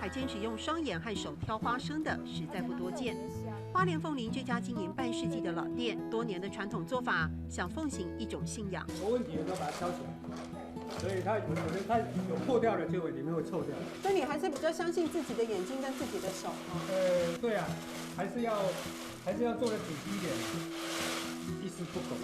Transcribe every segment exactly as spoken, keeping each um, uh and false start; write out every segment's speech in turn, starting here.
还坚持用双眼和手挑花生的，实在不多见。花莲凤林这家经营半世纪的老店，多年的传统做法，像奉行一种信仰。有问题的都把它挑起来，所以它有可能它有破掉的，就会里面会臭掉。所以你还是比较相信自己的眼睛跟自己的手哦。呃，对啊，还是要还是要做的仔细一点，一丝不苟。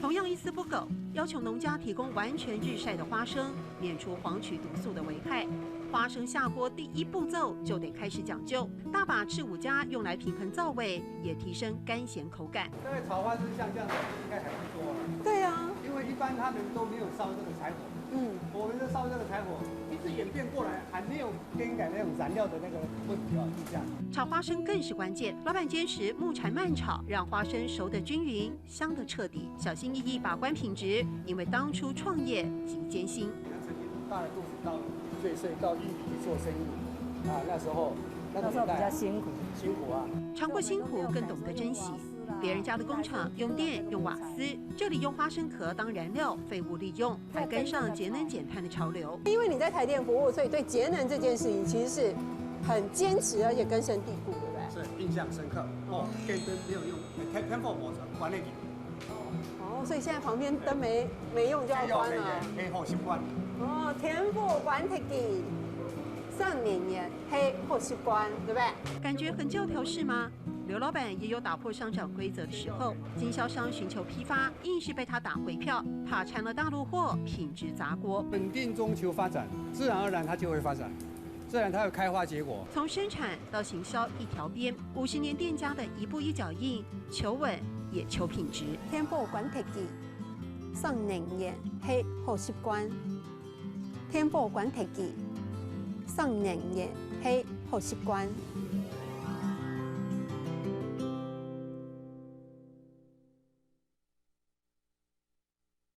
同样一丝不苟，要求农家提供完全日晒的花生，免除黄曲毒素的危害。花生下锅第一步骤就得开始讲究，大把赤五加用来平衡燥味，也提升甘咸口感。大概炒花生像这样子应该还不多了。对啊，因为一般他们都没有烧这个柴火。嗯，我们是烧这个柴火，一直演变过来，还没有更改那种燃料的那个问题哦，是这样。炒花生更是关键，老板坚持木柴慢炒，让花生熟得均匀，香得彻底，小心翼翼把关品质，因为当初创业极艰辛。曾经大着肚子到一零一睡，到一零一去做生意啊，那时候那个年代啊，那时候比较辛苦。辛苦啊。尝过辛苦，更懂得珍惜。别人家的工厂用电、用瓦斯，这里用花生壳当燃料，废物利用，还跟上节能减碳的潮流。因为你在台电服务，所以对节能这件事情其实是很坚持，而且根深蒂固，对不对？是印象深刻哦，电灯没有用，天天放我关那个。哦，所以现在旁边灯没没用就要关了。黑火习惯。哦，天火关忒去，上年年黑火习惯，对不对？感觉很教条是吗？刘老板也有打破商场规则的时候，经销商寻求批发，硬是被他打回票，怕拆了大陆货，品质砸锅。稳定中求发展，自然而然它就会发展，自然它会开花结果。从生产到行销一条边，五十年店家的一步一脚印，求稳也求品质。天火关忒去，上年年黑火习惯。天火关忒去，上年年黑火习惯。